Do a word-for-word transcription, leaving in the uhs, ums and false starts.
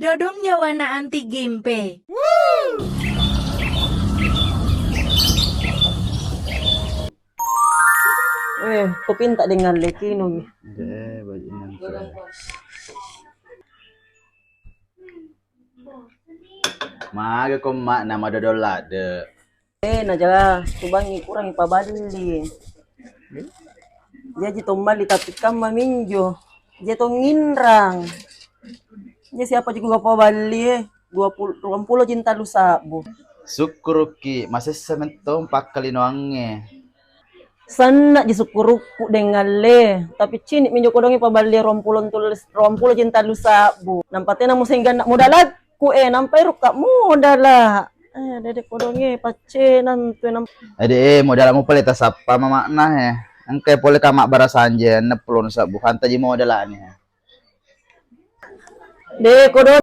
Dodong nyawana anti gimpe. Eh, topinta dengan lekinung. Deh, bajingan. Maga komma nama dodong ladde. Eh, naja subangi kurang paballi. Jaji tommalli tapi kamma minjo. Jaji tonginrang. Jaji siapa juga paballi eh? Dua puluh, ruang pulo cinta lu sabbu. Sukkurukki, masessa mentong pakkalinoangnge. Sanna ji sukkurukku deng ngalle, tapi cini minjo kodongi paballi ruang pulo cinta lu sabbu. Nampa tena museng ganna modalak. Ku eh, nampai rukka modala. Eh, dede kodonge paccenang tu nam- Ede eh, modala mo pale tasappa mamakna eh. Engkai pole kama bara sanje, enneng pulo sabbu, hantaji modala ni. De kodong